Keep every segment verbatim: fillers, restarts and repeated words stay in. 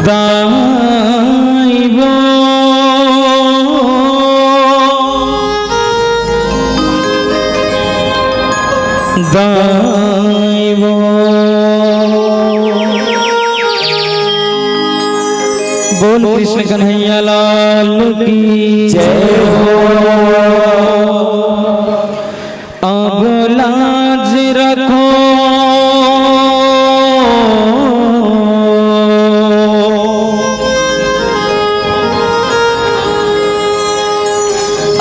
दाई वो, दाई वो। बोल कृष्ण कन्हैया लाल की जय हो। अब लाज रखो,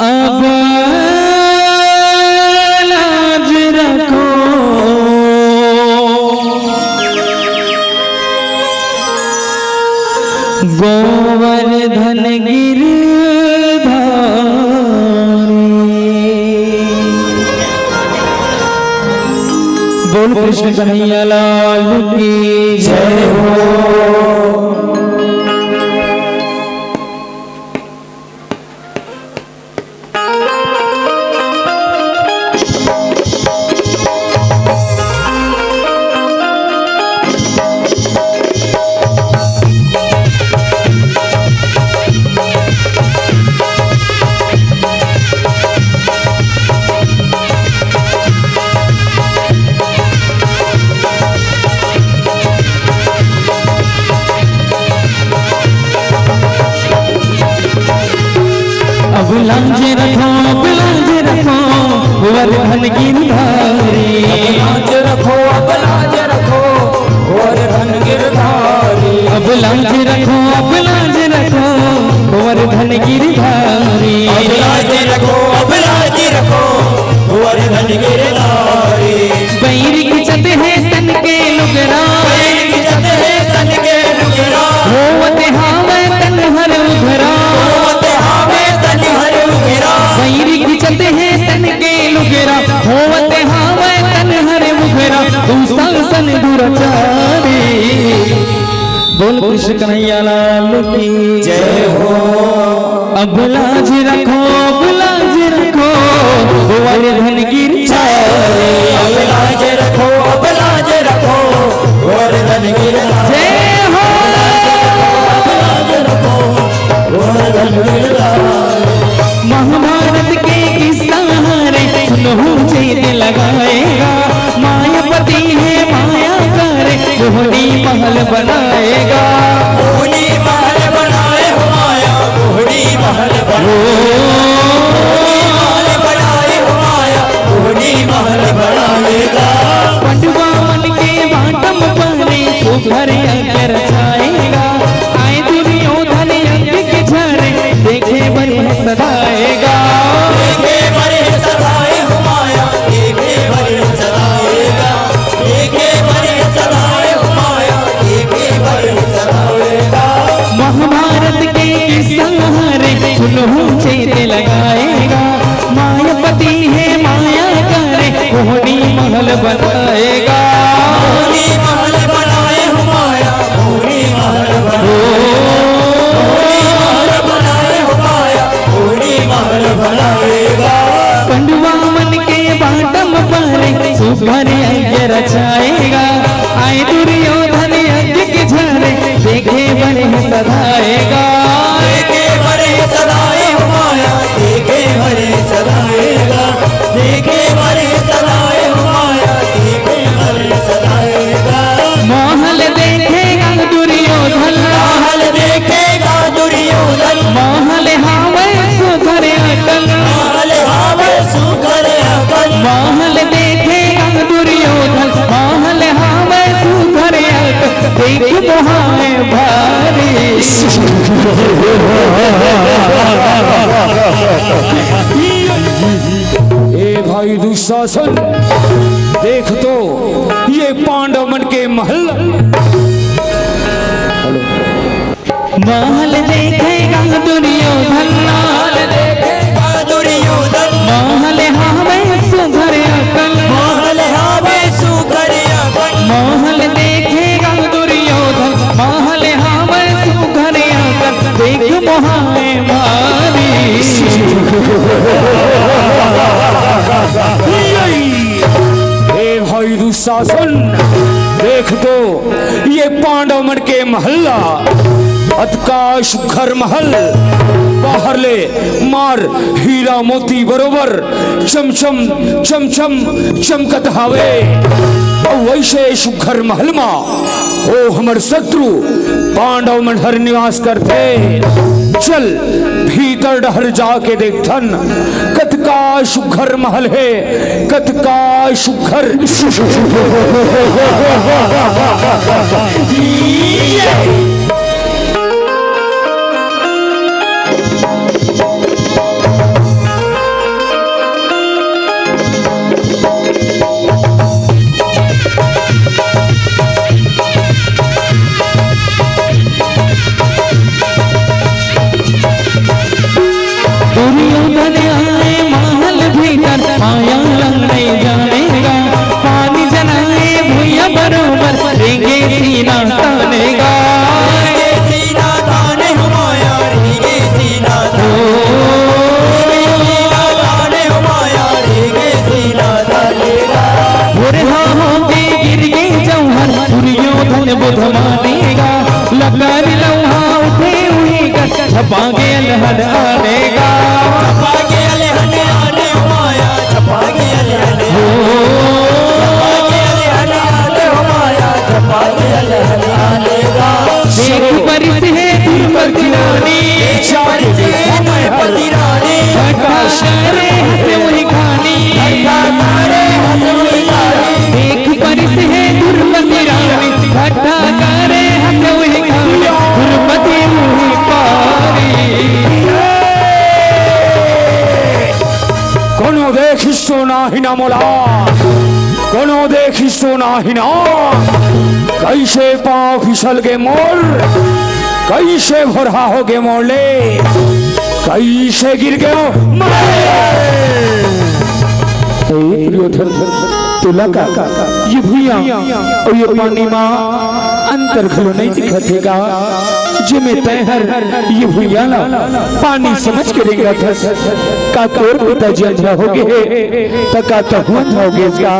अब लाज रखो, गोवर्धन गिरधारी। बोल कृष्ण कन्हैया लाल की जय हो। अब लाज रखो, अब लाज रखो, वर्धन गिरधारी। अब लाज रखो, अब लाज रखो, वर्धन गिरधारी। अब लाज रखो, अब लाज रखो, वर्धन गिरधारी। अब लाज रखो, अब लाज रखो, वर्धन गिरधारी। बैरी खिंचत हे तन के लुगरा, बैरी खिंचत हे तन के लुगरा, होवत हावय तन हर उघरा, होवत हावय तन हर उघरा। बैरी खिंचत हे तन के लुगरा, होवत हावय तन हर उघरा, दुशासन दुराचारी। बोल कृष्ण कन्हैया लाल की जय हो। अब लाज रखो, अब लाज रखो, वर्धन गिरधारी। अब लाज रखो, अब लाज रखो, वर्धन गिरधारी। जय हो। अब लाज रखो, वर्धन गिरधारी। महाभारत के किस्सा हरे, सुनहु चेत लगाएगा। मायापति हे माया करे, मोहनी महल बनाएगा। मोहनी महल बनाए हो माया, मोहनी महल बनाए। मोहनी महल बनाए हो माया, मोहनी महल बनाएगा। पंडवा मन के बाटम परे, सुघर अगर छाएगा। आए दुर्योधन अंक के झरे, देखे बर सदाएगा। देखे बर सदाए हो माया, देखे बर सदाएगा। देखे बर सदाए हो माया, देखे बर सदाएगा। महाभारत के किस्सा हरे, सुनहु चेत लगाएगा। मायापति हे माया करे, मोहनी महल बनाएगा। मोहनी महल बनाए हो माया, मोहनी महल बनाए। मोहनी महल बनाए हो माया, मोहनी महल बनाएगा। पंडवा मन के बाटम परे, सुघर यज्ञ रचाएगा। आए दुर्योधन अंक के झरे, देखे बर सदाएगा। देखे बर सदाए हो माया, देखे बर सदाएगा। देखे बर सदाए हो माया, देखे बर सदाएगा। महल देखेगा दुर्योधन, महल देखेगा दुर्योधन। महल हावय सुघर अकन, महल हावय सुघर अकन। महल देखेगा दुर्योधन, महल हावय सुघर अकन। देख मोहाय भारी। ए भाई दुशासन, देख तो ये पांडव मन के महल। महल देखेगा दुर्योधन, महल देखेगा दुर्योधन। महल हावय सुघर अकन, महल हावय सुघर अकन। महल देखेगा दुर्योधन, महल हावय सुघर अकन। देख मोहाय भारी। शासन। देख तो ये पांडव मन के महल ला, अतका सुघर महल, बाहर ले मार हीरा मोती बरोबर चमचम चमचम चमकत हावे। अउ वइसे सुघर महल मा ओ हमर शत्रु पांडव मन हर निवास करथे। चल भीतर डहर जाके देखथन, कतका सुघर महल हे, कतका सुघर। दुर्योधन आए महल भीतर, आया लंग नहीं जानेगा। पानी जनाए भुइया बरोबर, रेंगे सीना तानेगा। रेंगे सीना ताने हो माया, रेंगे सीना ताने। ओ। रेंगे सीना ताने हो माया, रेंगे सीना तानेगा। भोरहा होके गिर गे जौहर, दुर्योधन बुध मानेगा। लकर लौहा उठे उही कर, छपा गे अलहन आनेगा। छपा गे अलहन आने हो माया, छपा गे अलहन। ओ। छपा गे अलहन आने हो माया, छपा गे अलहन आनेगा। देख परिस हे दुर्मति रानी। देख परिस हे दुर्मति रानी। ठट्ठा करे हंसे उही खानी। ठट्ठा करे हंसे उही खानी। देख परिस हे दुर्मति रानी। ठट्ठा करे हंसे उही खानी। दुर्मति उही पारी। कोनो देखिस तो नाही ना मोला, कोनो देखिस तो नाही ना। कइसे पांव फिसल गे मोर, कइसे भोरहा हो गे मोर ले, कइसे गिर गेंव मैं। ए दुर्योधन, तोला का ये भुइयां अउ ये पानी मा अंतर घलो नइ दिखत हे का? जेमे तैं हर ये भुइयां ला पानी समझ के रेंगत हस, का तोर पिताजी अंधरा हो गे हे, त का तहूं अंधरा हो गेस का?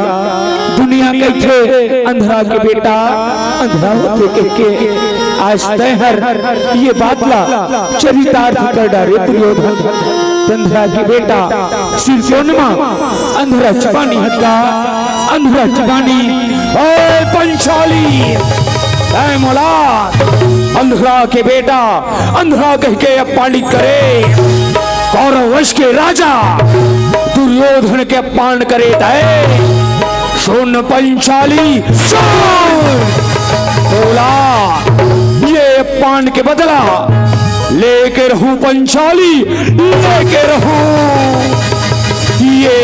दुनिया कहिथे अंधरा के बेटा अंधरा होथे कहिके, आज तैं हर ये बात ला चरितार्थ कर डारे दुर्योधन। अंधरा के बेटा सिरजोनमा अंधरा चुबानी हत्या, अंधरा चुबानी। ए पंचाली, ए मोला अंधरा के बेटा अंधरा कहिके अपमानित करे, कौरव वंश के राजा दुर्योधन के अपमान करे तैं। सुन पंचाली, सुन। तोला ये अपमान के बदला लेके रहूं पंचाली, लेके रहूं। ये,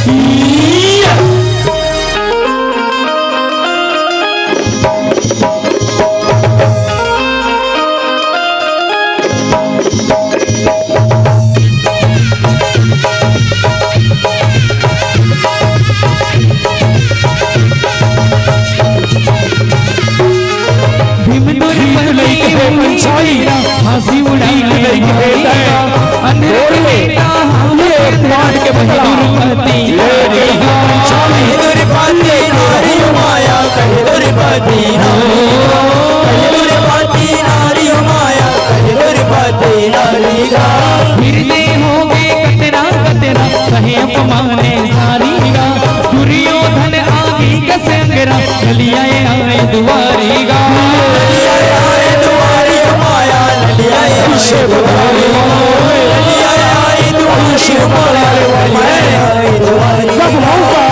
ये। भीम दुर्पति लइक हे पंचाली, फांसी उड़ाई लइक हे तैं। अंधरा के बेटा ये पान के बदला दुर्पति लेके पंचाली। दुर्पति नारी माया, कहे दुर्पति नारी। कहे दुर्पति नारी माया, कहे दुर्पति नारी गा। फिर दे हो गे कतना कतना, सहे अपमाने सारी गा। दुर्योधन आगे कसे अंगरा, ललिया आए दुआरी गा। ललिया आए दुआरी माया, ललिया आए दुआरी। ललिया आए दुआरी माया, ललिया आए दुआरी। कब होगा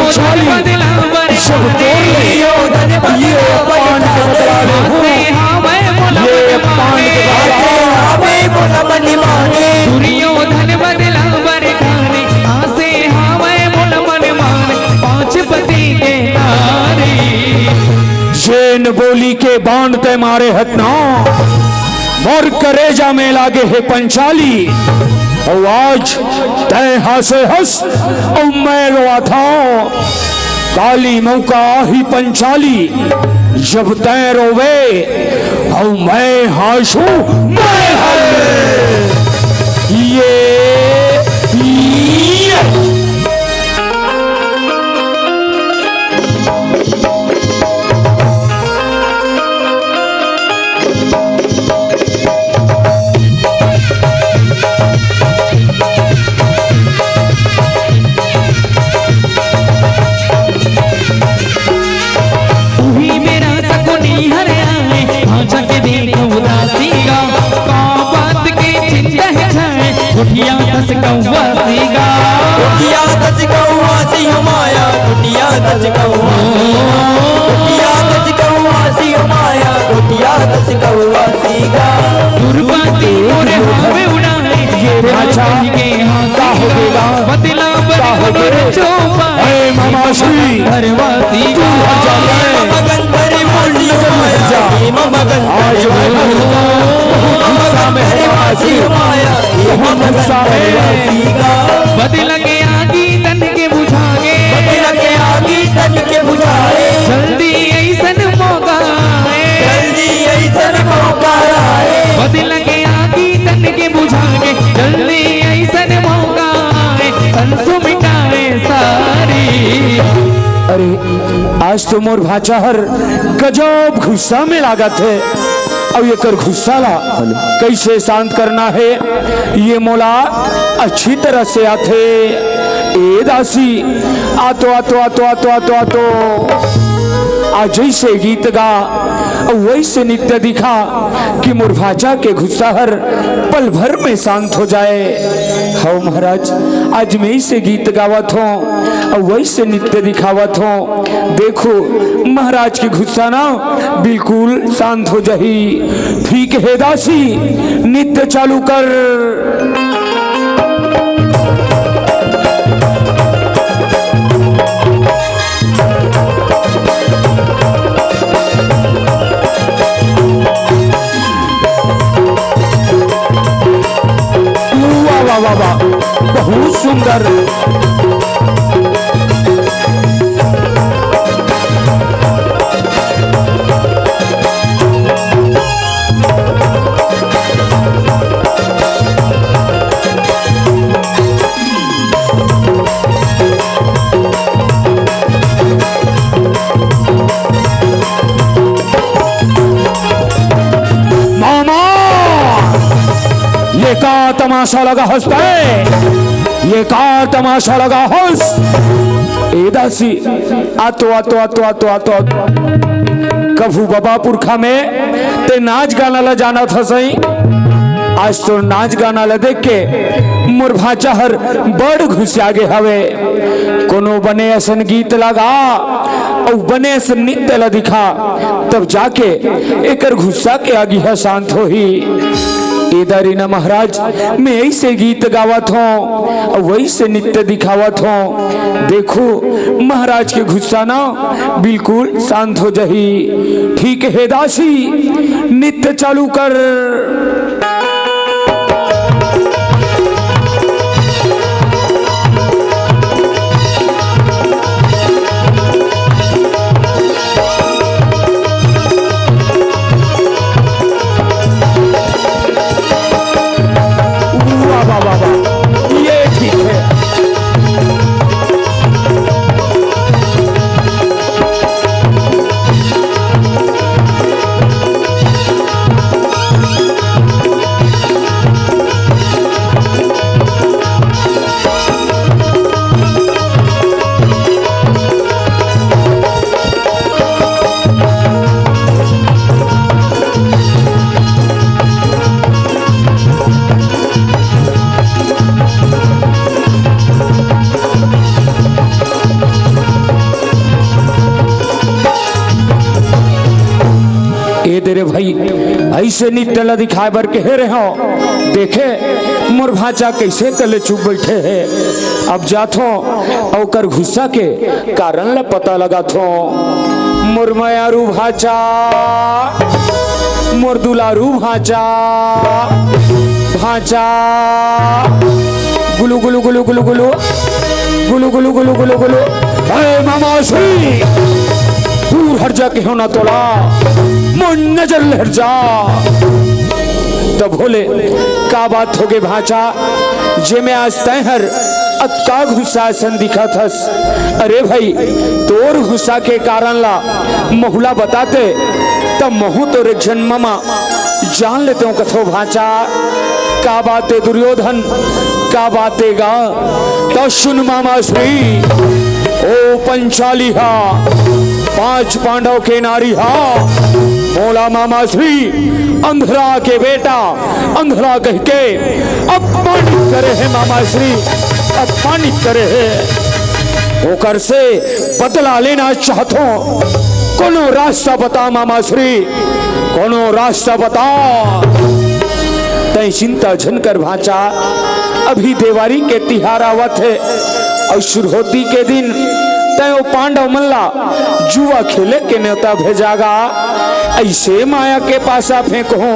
पंचाली? दुर्योधन बदला बर जब तोर ले ये पान के बदला ले हूँ। ये पान के बदला। दुर्योधन बदला बर ठाने, आसे हावय मोला मन माने, पांच पति के नारी। जेन बोली के बाण तैं मारे हस ना, मोर करेजा में लागे हे पंचाली। अउ आज तैं हांसे हस अउ मैं रोवाथंव। काली मौका आही पंचाली, जब तैं रोवे अउ मैं हांसू, मैं हर। ये, ये। गोठिया दस कौआ सीगा। गोठिया दस कौआ सिंह माया, गोठिया दस कौआ सिंह। गोठिया दस कौआ सिंह माया, गोठिया दस कौआ सीगा। दुर्पति मोरे हावे उड़ाए, ये भाषा के हाँ का हो गया? बदला का हो गया? अरे मामा श्री, घरवासी तू हट जा, मैं मगन भरे मासी नजर में हट जा। आज मैं बहुत गुस्सा में हूँ मामा श्री, बहुत गुस्सा में। बदल के आगी तन के बुझागे, बदल के आगी तन के बुझाए। जल्दी ऐसन मौका आए, जल्दी ऐसन मौका आए। बदल के आगी तन के बुझागे, जल्दी ऐसन मौका आए, संसु मिटाए सारी। अरे, आज तो मोर भांचा हर गजब गुस्सा में लागत हे। अउ एकर गुस्सा ला कइसे शांत करना हे, ये मोला अच्छी तरह से आथे। ए दासी, आतो, आतो, आतो। आज जइसे गीत गा, अउ वइसे नृत्य दिखा कि मोर भांचा के गुस्सा हर पल भर में शांत हो जाए। हव महाराज, आज मैं अइसे गीत गावत हों, अउ वइसे नृत्य दिखावत हों। देखो, महाराज के गुस्सा ना बिल्कुल शांत हो जाही। ठीक हे दासी, नृत्य चालू कर। वाह, वाह, वाह, वाह। बहुत सुंदर। मामा, ये का तमाशा लगा हस तैं? ये का तमाशा लगा हस? ए दासी, आतो, आतो, आतो। कभू बबा पुरखा में तैं नाच गाना ला जानत हस सही? आज तोर नाच गाना ला देख के मोर भांचा हर बड़ गुस्सा गे हवे। कोनो बने असन गीत लगा अउ बने असन नृत्य ला दिखा, तब जाके एकर गुस्सा के आगी ह शांत होही। ए दारी ना महाराज, मैं अइसे गीत गावत हों अउ वइसे नृत्य दिखावत हों। देखो, महाराज के गुस्सा ना बिल्कुल शांत हो जाही। ठीक हे दासी, नृत्य चालू कर। वाह, वाह, वाह, वाह। ये ठीक है। ए दे रे भाई, अइसे नृत्य ला दिखाए बर कहे रहे हो। देखे, मोर भांचा कइसे तले चुप बइठे हे। अब जाथों, ओकर गुस्सा के कारण ला पता लगाथों। मोर मयारू भांचा, मोर दुलारू भांचा, भांचा, गुलू, गुलू, गुलू, गुलू, गुलू, गुलू, गुलू, गुलू, गुलू, गुलू। हे मामा श्री, दूर हट जा, कहेंव ना तोला, मोर नजर ले हट जा। तब बोले, का बात होगे भांचा, जेमे आज तैं हर अतका गुस्सा असन दिखत हस? अरे भाई, तोर गुस्सा के कारण ला महू ला बताते, त महू तोर एक झन ममा जान लेतेंव कथों भांचा। का बात हे दुर्योधन, का बात हे गा? त सुन मामा श्री, ओ पंचाली हा, पांच पांडव के नारी हा, मोला मामा श्री अंधरा के बेटा अंधरा कहिके अपमानित करे हे मामा श्री, अपमानित करे हे। ओकर से बदला लेना चाहत हों। कोनो रास्ता बता मामा श्री, कोनो रास्ता बता। तैं चिंता झन कर भांचा, अभी देवारी के तिहार आवत हे अउ सुरहोती के दिन तैं ओ पांडव मन ला जुआ खेले के नेवता भेजा गा। अइसे माया के पासा फेंकहूं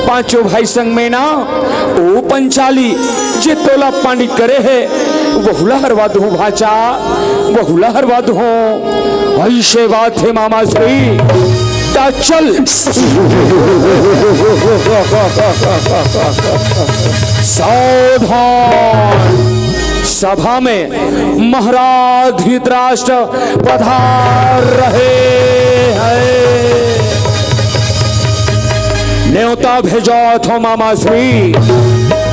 पांचों भाई संग में ना, ओ पंचाली जे तोला अपमानित करे हे, वहू ला हरवा दूं भांचा, वहू ला हरवा दूं। अइसे बात हे मामा श्री, ता चल। सावधान, सभा में महाराज धृतराष्ट्र पधार रहे हैं। नेवता भेजत हों मामा श्री,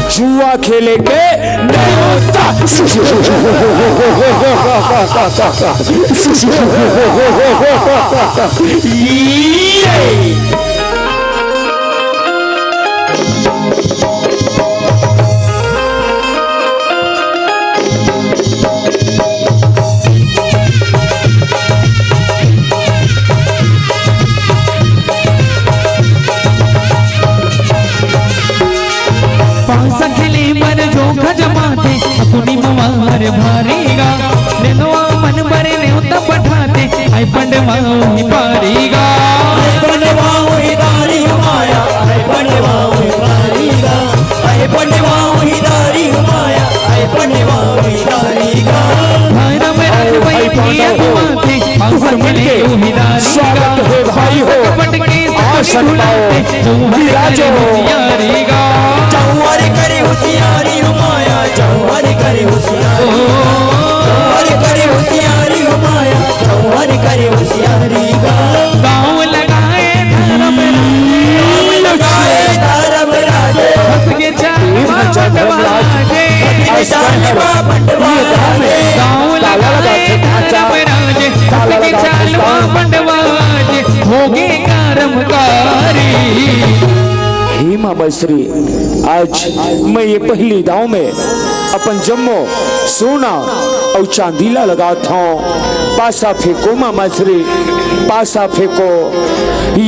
जुआ खेले के नेवता। ये। पासा खेले बर जोखा जमाथे, अकुनी मवार भारी गा। नेनवा मन बरे नेवता पठाथे, आई पंडवा उही पारी गा। आई पंडवा उही पारी माया, आई पंडवा उही पारी गा। आई पंडवा उही पारी माया, आई पंडवा उही पारी गा। धर्मराज भाई भाई भैया पांडव हो, घुमाथे, तुहर मन के उही पारी स्वागत गा। हे भाई हो। कपट के आसन पाओ, विराजो। होशियारी गा। जौहर करे होशियारी हो माया, जौहर करे होशियारी। जौहर करे होशियारी हो माया, जौहर करे होशियारी गा। गाँव लगाए धर्म राज। गाँव लगाए धर्म राज। हंस के चाल ये माँ भंचा बंटवा धर्मराज। दे। हंस के चाल माँ बंटवा दे। गाँव लगाए धर्म राज। हंस के चाल माँ बंटवा दे। होगे कर्मकारी। हे मामा श्री, आज मैं ये पहली दांव में अपन जम्मो सोना अउ चांदी ला लगात हौं। पासा फेंको मामा श्री, पासा फेंको। ये,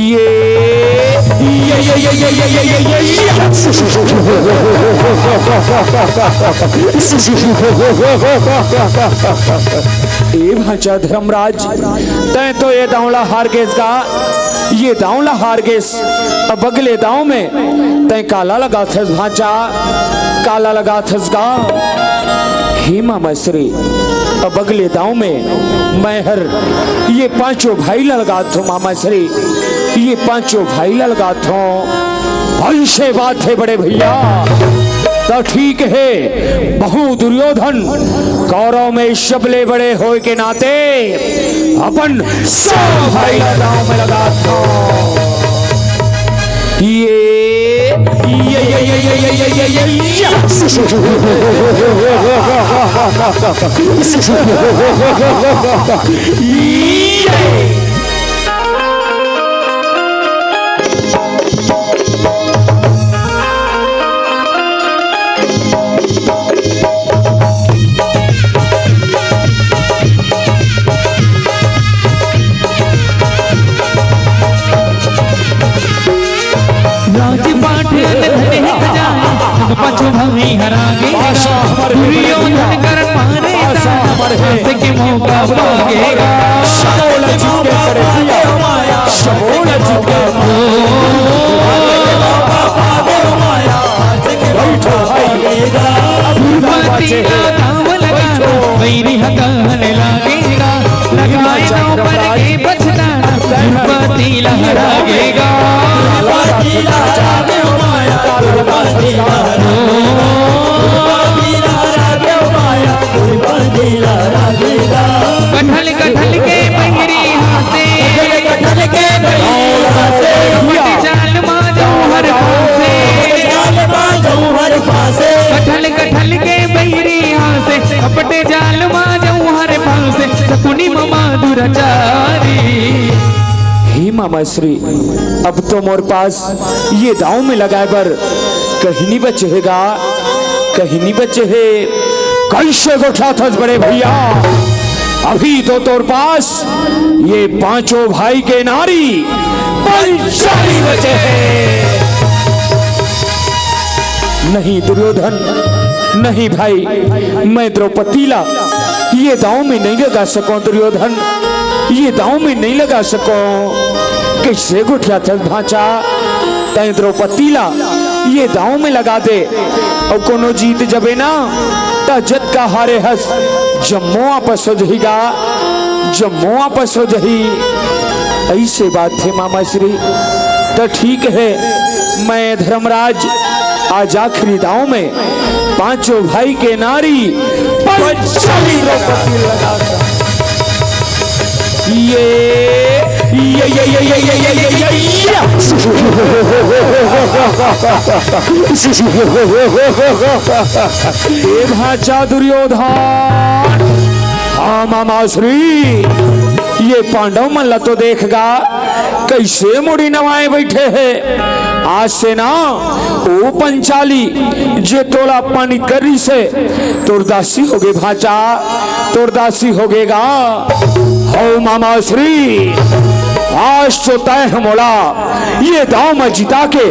ये, ये। ए भांचा धर्मराज, तैं तो ये दांव ला हार गेस गा, ये दांव ला हार गेस। अब अगले दांव में तैं काला लगाथस भांचा, काला लगाथस गा। हे मामा श्री, अब अगले दांव में मैं हर ये पांचों भाई ला लगाथों मामा श्री, ये पांचों भाई ला लगाथों। अइसे बात हे बड़े भैया। त ठीक हे, बहू दुर्योधन, कौरव में सबले बड़े होय के नाते अपन सब भाई ला दांव में लगाथों। ये, ये, ये। राजपाट धन धन हित जाए, संग पाछू भाई हरा गे। दुर्योधन कर मारे ताना, हंस के मौका पागे। शमोल जी के करे दिया, शमोल जी के। ओ, बैठो भाई। दुर्पति ला दाव लगाना, बैरी ह कहन लागेगा। लगाए नौकर के बछदाना, दुर्पति लहरागेगा। दुर्पति लहरागे माया, दुर्पति लहरागे। ओ, दुर्पति लहरागे माया, दुर्पति लहरागेगा। कठल कठल के बहिरी हासे, कठल कठल के बहिरी हासे। कपट जाल मा जौहर फासे, कपट जाल मा जौहर फासे। कठल कठल के बहिरी हासे, कपट जाल मा जौहर फासे। शकुनि ममा दुराचारी। हे मामा श्री, अब तो मोर पास ये दांव में लगाए बर कहीं नहीं बचे हे गा, कहीं नहीं बचे हे। कैसे गोठियाथस बड़े भैया, अभी तो तोर पास ये पांचों भाई के नारी पंचाली बचे हे। नहीं दुर्योधन, नहीं भाई, मैं द्रौपदी ला ये दांव में नहीं लगा सकों दुर्योधन, ये दांव में नहीं लगा सकों। कैसे गोठियाथस भांचा, तैं द्रौपदी ला ये दांव में लगा दे, अउ कोनो जीत जबे ना, त जतका हारे हस, जम्मो वापस हो जही गा, जम्मो वापस हो जही। ऐसे बात हे मामा श्री। त ठीक हे, मैं धर्मराज आज आखिरी दांव में पांचों भाई के नारी पंचाली द्रौपदी लगा। ये, ये, ये, ये, ये, ये, ये, ये, ये, ये। ए भांचा दुर्योधन, हाँ मामा श्री, ये पांडव मन ला तो देख गा, कैसे मुड़ी नवाए बैठे हे। आज से ना ओ पंचाली जे तोला अपमानित करिस हे, तोर दासी होगे भांचा, तोर दासी होगे गा। हौ मामा श्री, आज तो तैं ह मोला ये दांव म जिता के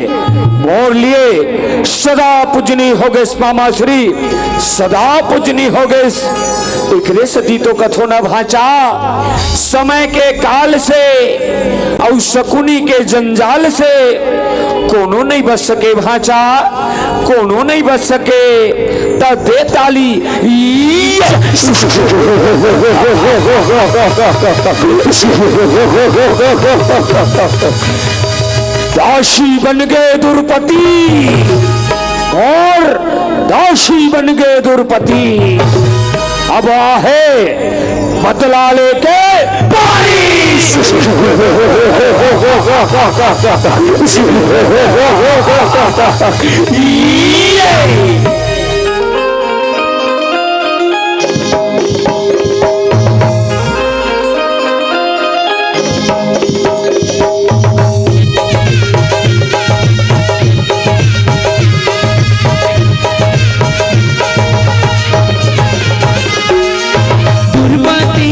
मोर लिए सदा पूजनी होगेस मामा श्री, सदा पूजनी होगेस। एकरे सेती तो कथों न भांचा, समय के काल से अउ शकुनी के जंजाल से कोनो नहीं बच सके भांचा, कोनो नहीं बच सके। त दे ताली। ये दासी बन गए द्रौपदी, अउ दासी बन गए द्रौपदी। अब आहे बदला लेके बारिश। ये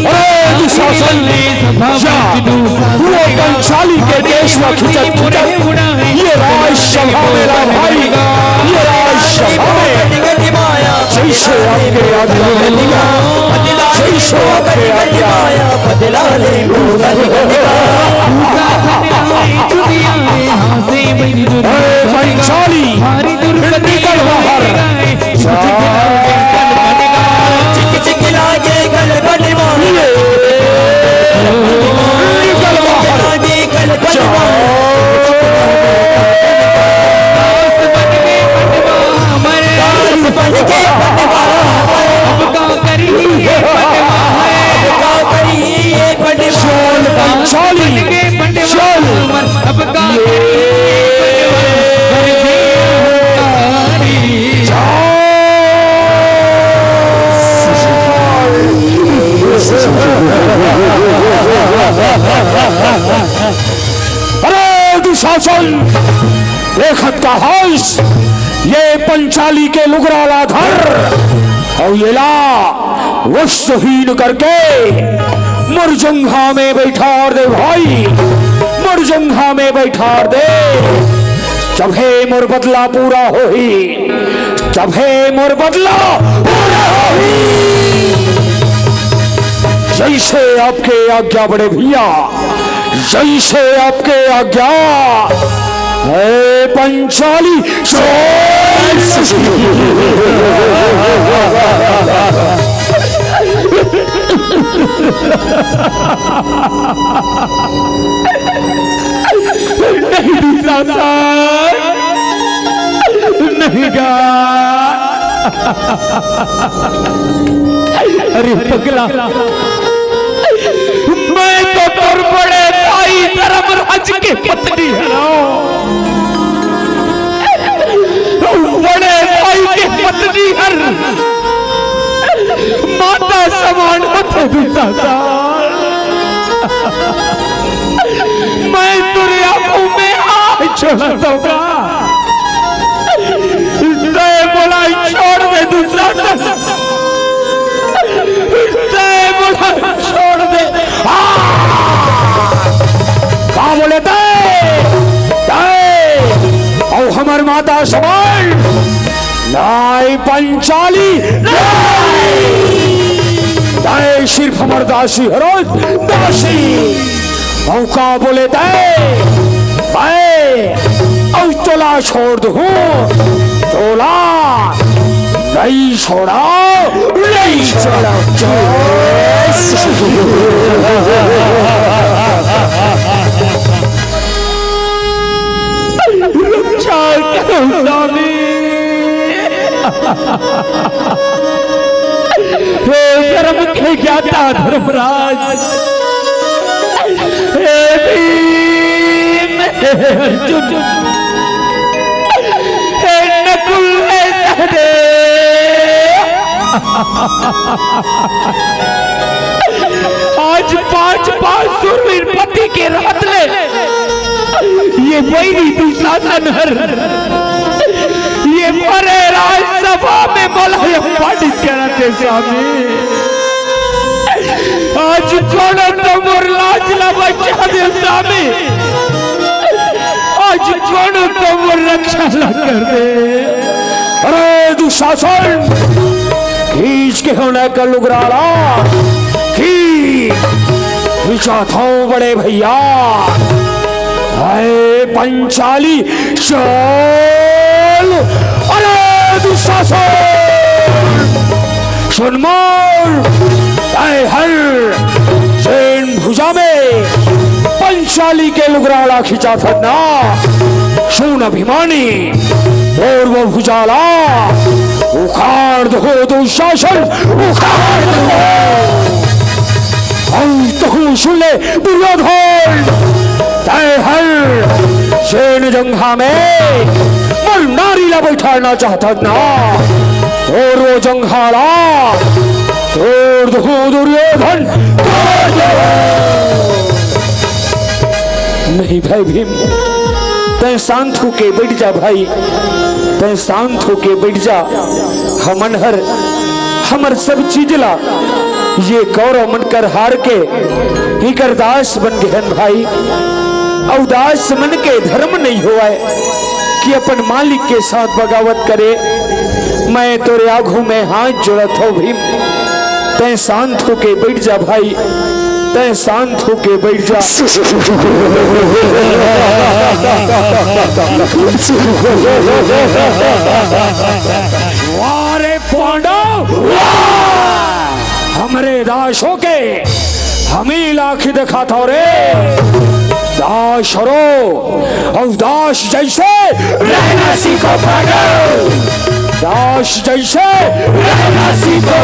अरे दुशासन, जा, वो पंचाली के देश में खिंचत खिंचत ये राजसभा में ला भाई, ये राजसभा में जैसे आपके आज्ञा, जैसे आपके आज्ञा। ए पंचाली, निकल बाहर। चल पंचाली, चल। अरे दुशासन, देखत का हस, ये पंचाली के लुगरा ला धर अउ येला वस्त्रहीन करके मोर जंघा में बैठार दे भाई, मोर जंघा में बैठार दे। तभे मोर बदला पूरा होही, तभे मोर बदला पूरा होही। जैसे आपके आज्ञा बड़े भैया, जैसे आपके आज्ञा। हे पंचाली, चल। नहीं दुशासन, नहीं गा। अरे पगला, मैं तो तोर बड़े भाई धर्मराज के पत्नी हरंव। बड़े भाई के पत्नी हर माता समान होथे दुशासन। छोड़त हँव का? तैं मोला छोड़ दे दुशासन, तैं मोला छोड़ दे। आ! का बोले तैं? तैं अउ हमर माता समान नाई पंचाली नाई। तैं सिर्फ हमर दासी हरस, दासी। अउ का बोले तैं? मैं अउ तोला छोड़ दूँ, तोला नइ छोड़ा, नइ छोड़ा। रक्षा करो स्वामी। हे धर्म के ज्ञाता धर्मराज, हे भीम, हे अर्जुन, हे नकुल, हे सहदेव, आज पांच पांच सुरवीर पति के रहत ले ये बैरी दुशासन हर ये भरे राजसभा में मोला अपमानित करत हे स्वामी। आज कोनो तो मोर लाज ला बचा दे स्वामी, आज कोनो तो मोर रक्षा ला कर दे। अरे दुशासन, खींच के होना का लुगरा ला, खींच, खींचा था बड़े भैया। अरे पंचाली, चल। अरे दुशासन, सुन मोर, तैं हर जेन भुजा में पंचाली के लुगरा ला खिंचाथस ना, सुन अभिमानी, तोर वो भुजा ला उखाड़ दो दुशासन, उखाड़ दो। अउ तहूँ सुन ले दुर्योधन, तैं हर जेन जंघा में मोर नारी ला बैठाना चाहथस ना, तोर वो जंघा ला तोड़ दूँ दुर्योधन, तोड़ दूँ। नहीं भाई भीम, तैं शांत होके बैठ जा भाई, तैं शांत होके बैठ जा। हमन हर हमर सब चीज ला ये कौरव मन कर हार के इकर दास बन गे हन भाई। अउ दास मन के धर्म नहीं होवय कि अपन मालिक के साथ बगावत करे। मैं तोरे आगू में हाथ जोड़त हँव भीम, तैं शांत होके बैठ जा भाई, तैं शांत होके बैठ जा। वाह रे पांडव, वाह! हमरे दासों के हमी लाख दिखाथव रे। दास हरो, अउ दास जैसे रहना सीखो पांडव। दास जैसे रहना सीखो।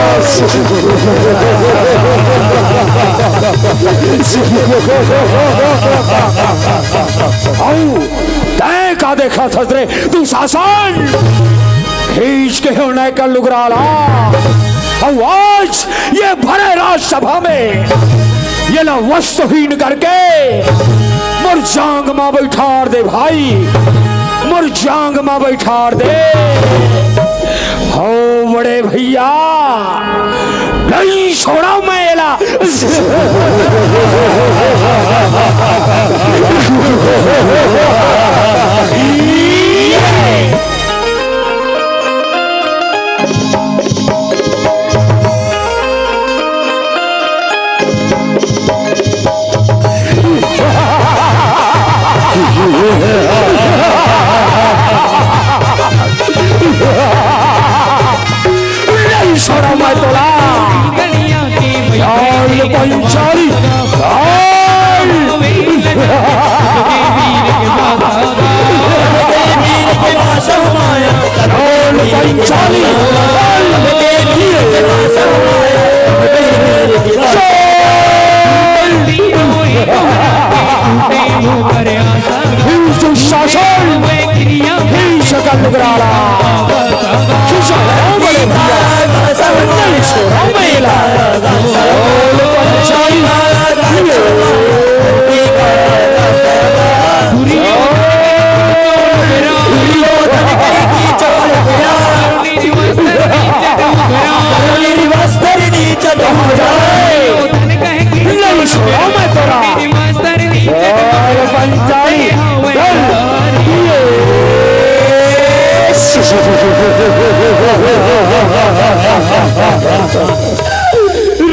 अउ तैं का देखथस रे दुशासन? खींच के होना का लुगरा ला। अउ आज ये भरे राजसभा में ये ला वस्त्रहीन करके मोर जांग मा बैठार दे भाई, मोर जांग मा बैठार दे। हो बड़े भैया, नहीं छोड़ा मैं एला। नहीं छोड़ा मैं तोला। लाल पंचाली, लाल। लाल पंचाली, लाल। फिर दुशासन, फिर सकल निगराला। खींचा हो बड़े भैया, नहीं छोड़ा मेला। लाल पंचाली, लाल।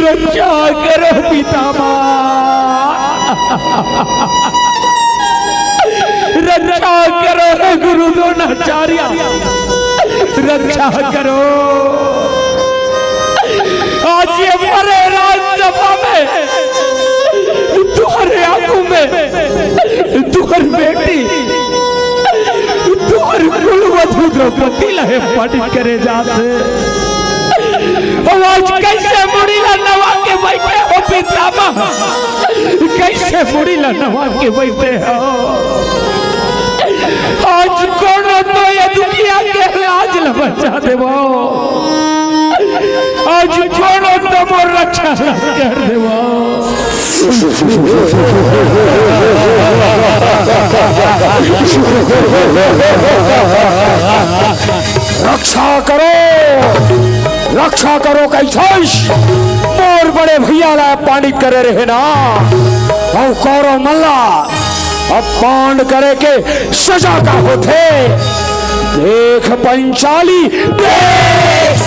रक्षा करो पितामह, रक्षा करो हे गुरु द्रोणाचार्य, रक्षा करो। आज ये भरे राजसभा में तुम्हारे आगू में तुम्हारी बेटी, तुम्हारी कुलवधू द्रौपदी ला हे पानी करे जात हे। अउ आज कइसे मुड़ी ला नवा के बइठे हो पितामह, कइसे मुड़ी ला नवा के बइठे हो? आज कोनो तो ये दुनिया के लाज ला बचा देवो, आज कोनो तो मोर रक्षा ला कर देवो। रक्षा करो, रक्षा करो कइसे? मोर बड़े भइया ला अपमानित करे रहे ना, अउ कौरव मन ला अपमान करे के सजा का होथे। देख पंचाली, देख।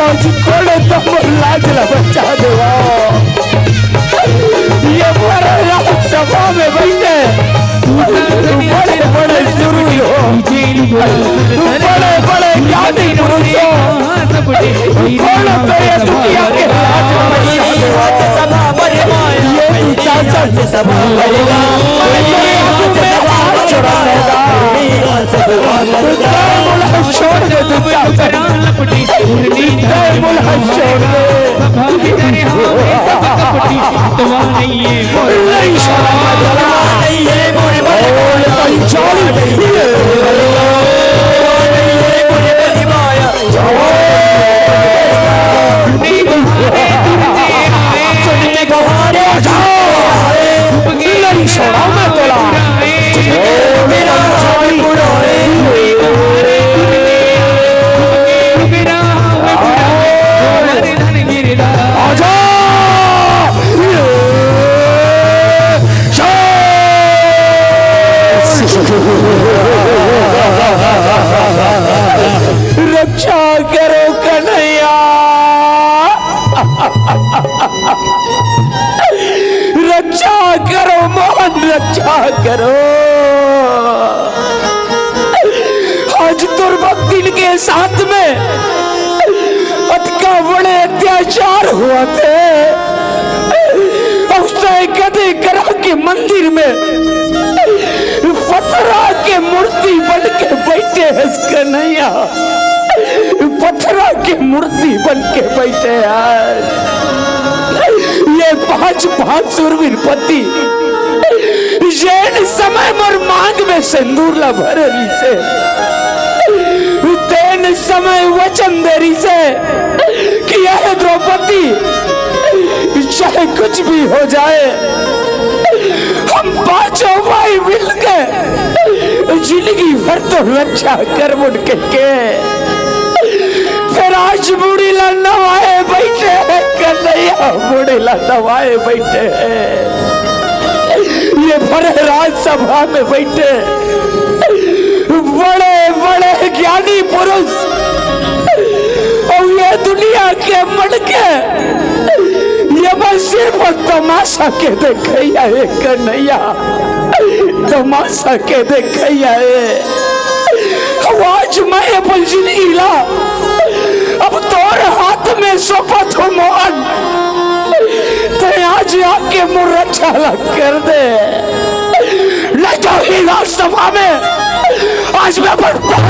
आज कोनो तो मोर लाज ला बचा देवा। ये भरे राजसभा में बइठे बड़े बड़े सुरवीर हो, बड़े बड़े ज्ञानी पुरुष हो, कोनो तो ये दुनिया के लाज ला बचा देवा। ये दुशासन, मैं तेरे आगू में हाथ जोड़ा रहेगा। तय मोला छोड़ दे दुशासन, तय मोला छोड़ दे। नहीं छोड़ा मैं तेरा। बोल पंचाली। नहीं छोड़ा मैं तेरा। आजा। रक्षा करो कन्हैया, रक्षा करो मोहन, रक्षा करो। आज दुर्भक्तिन के साथ में अतका बड़े अत्याचार होवथे। अउ तय कदे करा के मंदिर में पथरा के मूर्ति बन के बइठे हस कन्हैया, पथरा के मूर्ति बन के बइठे हस। ये पांच पांच सुरवीर पति जेन समय मोर मांग में सिंदूर ला भरे रिहिसे, तेन समय वचन दे रिहिसे कि यह द्रौपदी, चाहे कुछ भी हो जाए, हम पांचों भाई मिलके जिंदगी भर तोर रक्षा करबो कहिके। फेर आज मुड़ी ला नवाए बइठे हे कन्हैया, मुड़ी ला नवाए बइठे हे। ये भरे राजसभा में बइठे बड़े बड़े ज्ञानी पुरुष अउ ये दुनिया के मनखे, ये बस सिर्फ तमाशा के देखइया हे कन्हैया, तमाशा के देखइया हे। अउ आज मैं अपन जिंदगी ला अब तोर हाथ में सौंपत हूँ मोहन, तैं आज आके मोर रक्षा ला कर दे, नहीं तो ही राजसभा में आज मैं बर्बाद।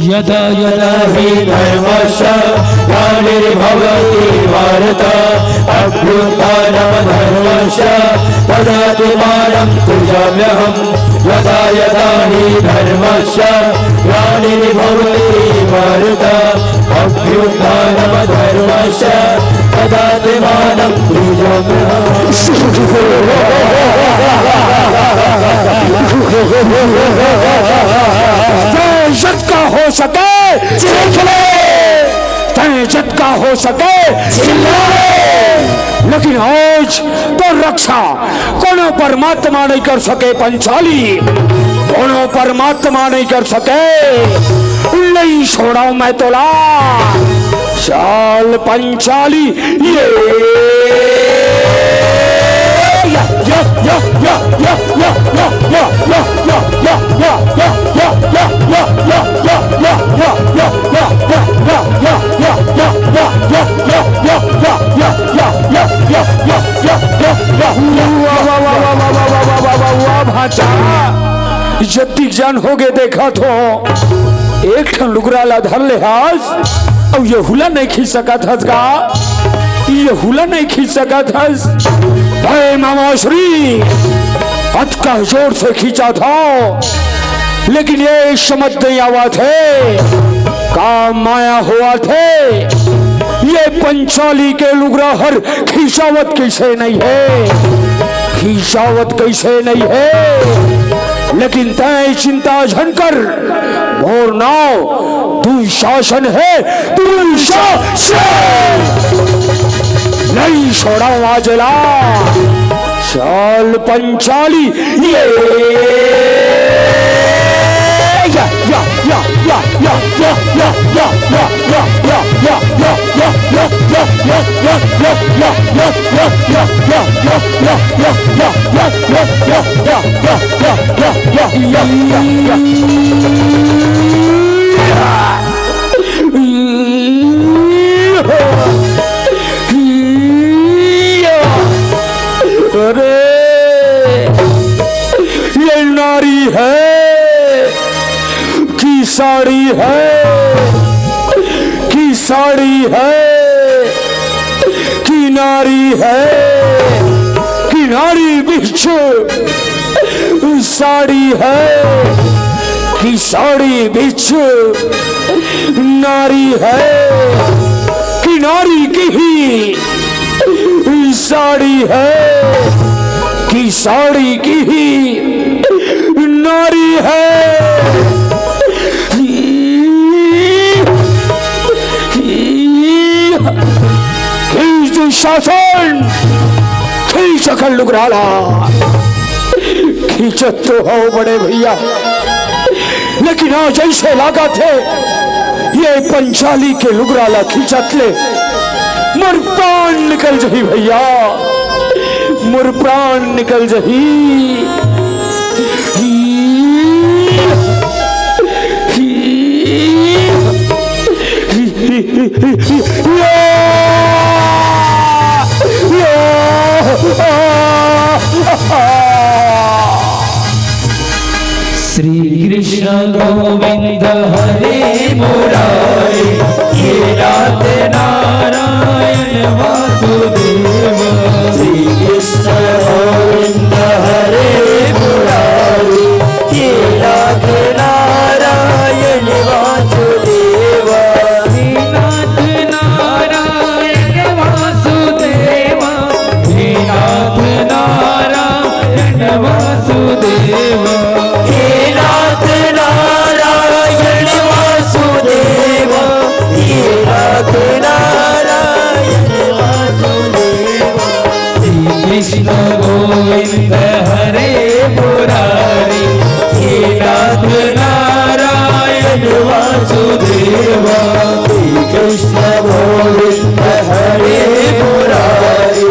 यदा यदा हि धर्मस्य ग्लानिर्भवति भारत। अभ्युत्थानमधर्मस्य तदात्मानं सृजाम्यहम्। यदा यदा हि धर्मस्य ग्लानिर्भवति भारत, अभ्युत्थानमधर्मस्य तदात्मानं सृजाम्यहम्। जय जग का हो सके, चीख ले। तय जतका हो सके चिल्ला ले। लेकिन आज तोर रक्षा कोनो परमात्मा नहीं कर सके पंचाली, कोनो परमात्मा नहीं कर सके। नहीं छोड़ाऊं मैं तोला। चल पंचाली, ये वाह, वाह, वाह, भांचा। जतिक जन होगे देखत हो, एक ठन लुगरा ला धर ले हस, अउ ये हुला नहीं खींच सकत हस का? ये हुला नहीं खींच सकत हस? अरे मामा श्री, अतका जोर से खींचा था, लेकिन ये समझ नहीं आवत हे, का माया होवत हे। ये पंचाली के लुगरा हर खींचावत कइसे नहीं हे, खींचावत कइसे नहीं हे। लेकिन तय चिंता झन कर, मोर नाव दुशासन हे, दुशासन। नहीं छोड़ाऊं आज ला। चल पंचाली, ये या, या, या। अरे, ये नारी है कि साड़ी है, कि साड़ी है कि नारी है, कि नारी बिच साड़ी है, कि साड़ी बिच नारी है, कि नारी की ही साड़ी है, कि साड़ी की ही नारी है। खींच दुशासन, खींच अकल लुगराला। खींचत तो हो बड़े भैया, लेकिन आज ऐसे लागत हे, ये पंचाली के लुगराला खींचत ले मोर प्राण निकल जही भैया, मोर प्राण निकल जही। श्री कृष्ण गोविंद हरे मुरारी, हे नाथ नारायण वासुदेव। श्री कृष्ण गोविंद हरे मुरारी, हे नाथ नारायण वासुदेव। हे नाथ नारायण वासुदेव। हे नाथ नारायण वासुदेव। हे नाथ नारायण वासुदेव। हे नाथ नारायण वासुदेव। श्री कृष्ण गोविंद हरे मुरारी, हे नाथ नारायण वासुदेव। श्री कृष्ण गोविंद हरे मुरारी,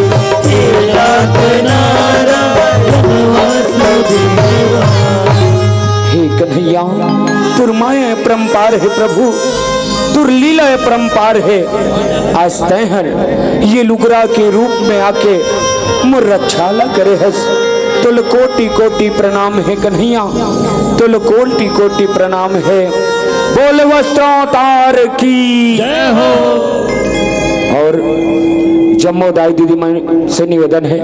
हे नाथ नारायण वासुदेव। हे कन्हैया, तोर माया अपरंपार हे प्रभु, तोर लीला अपरंपार हे। आज तैं हर ये लुगरा के रूप में आके मोर रक्षा ला करे हस, तोल कोटि कोटि प्रणाम हे कन्हैया, तोल कोटि कोटि प्रणाम हे। बोल वस्त्रावतार की जय हो। और अम्मो दाई दीदी मन से निवेदन है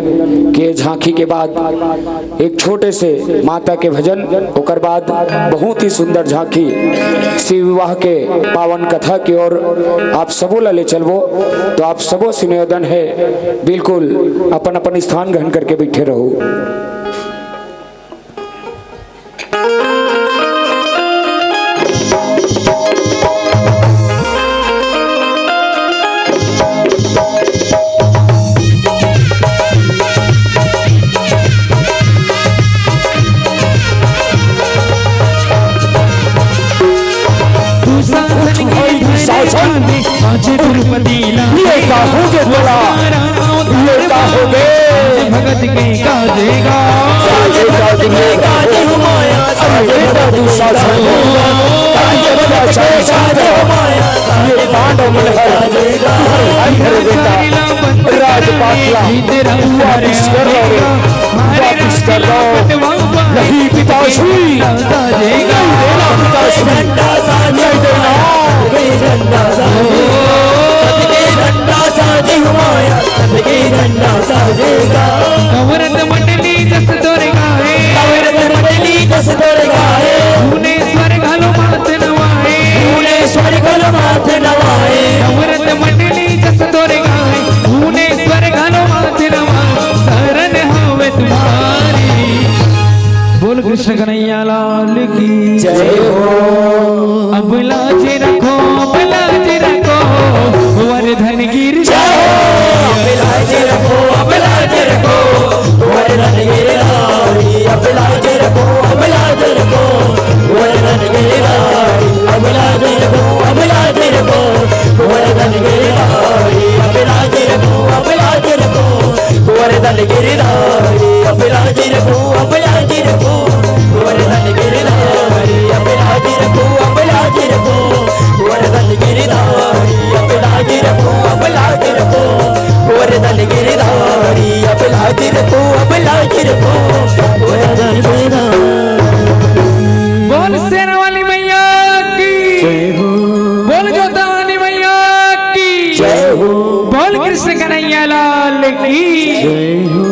कि ये झांकी के बाद एक छोटे से माता के भजन, ओकर बाद बहुत ही सुंदर झांकी शिव विवाह के पावन कथा की ओर आप सबो ला ले चलबो। तो आप सबो से निवेदन है, बिल्कुल अपन अपन स्थान ग्रहण करके बैठे रहो। दुशासन के भाई दुशासन। आज द्रौपदी ला ये का हो गए तोला? ये का हो गए? भगत के काजेगा। काजे काजे काजे हुमाया। अरे बेटा दुशासन। काजे भगत के काजे हुमाया। ये पांडव मन हर भाई हर बेटा राजपाट ला वापिस कर रहा हूँ, वापिस कर रहा हूँ। नहीं पिताश्री, नहीं देना पिताश्री, नहीं देना। झंडा साजे हुमाया, सबके झंडा साजेगा। नवरत मंडली जस तोरे गाए, नवरत मंडली जस तोरे गाए। ऊने स्वर घालो माथ नवाए, ऊने स्वर घालो माथ नवाए। नवरत मंडली जस तोरे गाए, ऊने स्वर घालो माथ नवाए। शरण हवे तुम्हारी। बोल कृष्ण कन्हैया लाल की जय हो। अब लाज रखो, अब लाज रखो, वरधन गिर जय हो। अब लाज रखो, अब लाज रखो, वरधन गिरधारी। अब लाज रखो, अब लाज रखो, वरधन गिरधारी। अब लाज रखो, अब लाज रखो, वरधन गिरधारी। अब लाज रखो, अब लाज रखो, वरधन गिरधारी। अब लाज रखो, अब लाज रखो, वरधन गिरधारी। अब लाज रखो, अब लाज रखो, वरधन गिरधारी। अब लाज रखो, अब लाज रखो, वरधन गिरधारी। अब लाज रखो, अब लाज रखो, वरधन गिरधारी। बोल शेरा वाली मैया की जय हो। बोल जोता वाली मैया की जय हो। बोल कृष्ण कन्हैया लाल की जय हो।